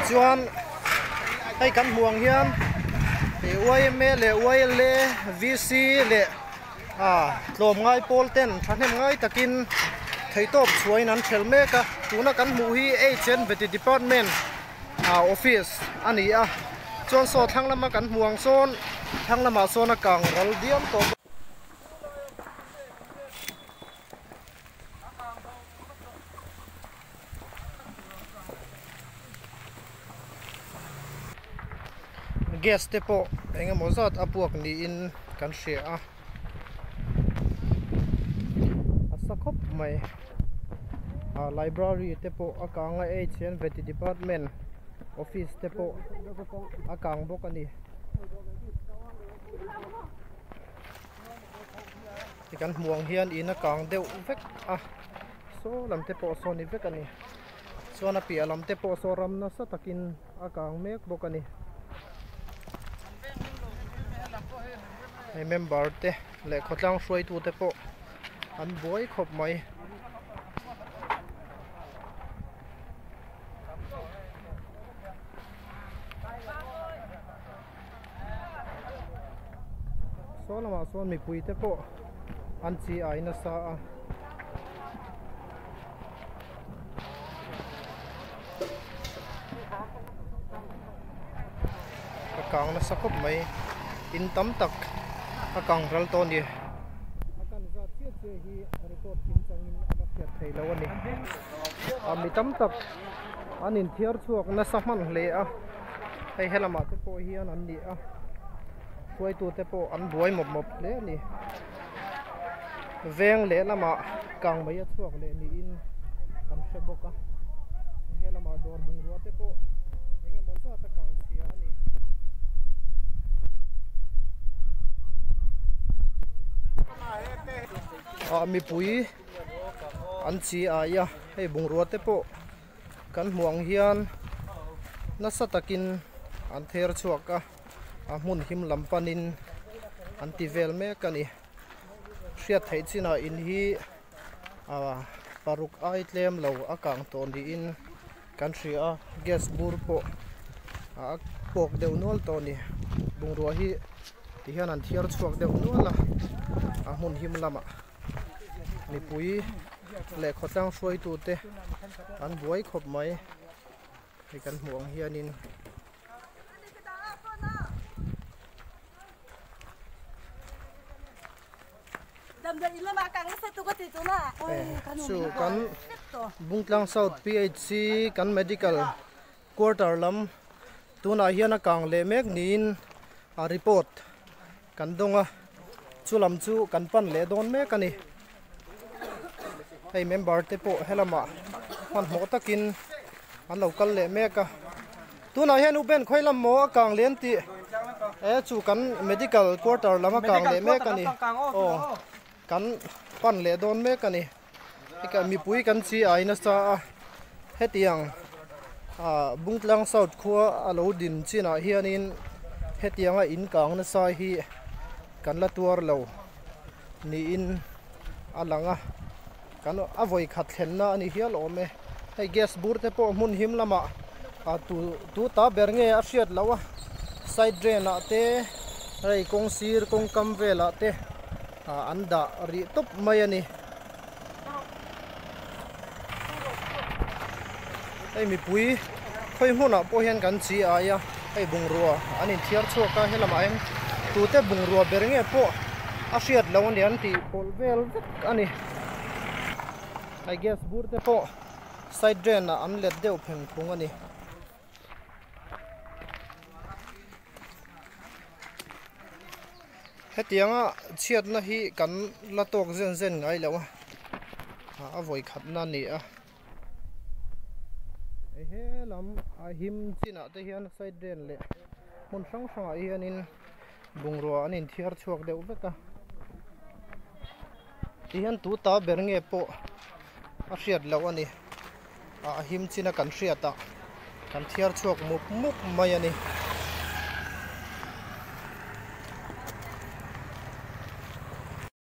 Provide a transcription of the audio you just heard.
Chuan hei kan hmuh ang hian yma leh yla vc leh ah tlawmngai pawl ten thahnem ngai takin theihtawp chhuahin an thelh mek a tuna kan hmuh hi H and Vety department ah office a ni a chuan saw thlang lama kan hmuh ang sawn thlang lamah sawn a kang ral diam tawh bawk. Gas te pawh eng emaw zat a puak niin kan hria a a sa khawp mai ah library te pawh a kang a h and vety department office te pawh a kang bawk a ni. Ti kan hmuh ang hian in a kang deuh vek a saw lam te pawh saw ni vek a ni chuan a piah lam te pawh saw ram nasa takin a kang mek bawk a ni hei member te leh khawtlang hruaitu te pawh an buai khawp mai. Saw lamah sawn mipui te pawh an chi ai nasa a. A kang nasa khawp mai in tam tak a kang ral tawh a ni. A kan zat chiah chiah hi report kim changin a la hriat theih loh a ni. A mi tam tak an inthiar chhuak nasa hman hle a. Hei helamah te pawh hian an ni a hruaitute pawh an buai mawp mawp hle a ni veng lehlamah kang mai a chhuak leh niin kan hre bawk a helamah dawr bungrua te pawh eng emaw zat a kang chhia a ni. Ah mipui an chi ai a hei bungrua te pawh. Kan hmuh ang hian nasa takin an ther chhuak a, a hmun him lam panin an ti vel mek a ni. Hriat theih chinah in hi ah paruk ai tlem lo a kang tawh niin kan hria a, gas bur pawh a pawk deuh nual tawh a ni. Bungrua hi tihian an thiar chhuak deuh nual a, a hmun him lamah. Mipui leh khawtlang hruaitute an buai khawp mai hei kan hmuh ang hianin. Chu kan Bungtlang South PHC kan medical quarter lam tunah hian a kang leh mek niin a report. Kan dawng a, chu lam chu kan pan leh dawn mek a ni. Hei member te pawh helamah hmanhmawh takin an lo kal leh mek a. Tunah hian U Ben khawi lam maw a kang leh an tih? E chu kan medical quarter lam a kang leh mek a ni. Aw kan pan leh dawn mek a ni. Hei mipui kan chi ai nasa a, hetiang ah Bungtlang South khua a lo din chinah hianin hetianga in kang nasa hi kan la tuar lo niin a lang a, kan a vawi khat thlenna a ni hial awm e. Hei gas bur te pawh hmun him lamah ah tu tu ta ber nge a hriat loh a, side drain ah te hei kawng sir kawng kam velah te ah an dah rih tawp mai a ni. Hei mipui khawi hmunah pawh hian kan chi ai a hei bungrua an inthiar chhuak a helamah hian tute bungrua ber nge pawh a hriat loh a ni an tih pawlh vel vek a ni hei gas bur te pawh side drain ah an let deuh pheng phung a ni. Hetianga chhiatna hi kan la tawk zen zen ngai lo a, a vawi khatna a ni a. Hei he lam a him chinah te hian side drain leh hmun hrang hrangah hianin bungrua an inthiar chhuak deuh vek a. Tihian tu ta ber nge pawh a hriat loh a ni. A him china kan hriat ah kan thiar chhuak mup mup mai a ni.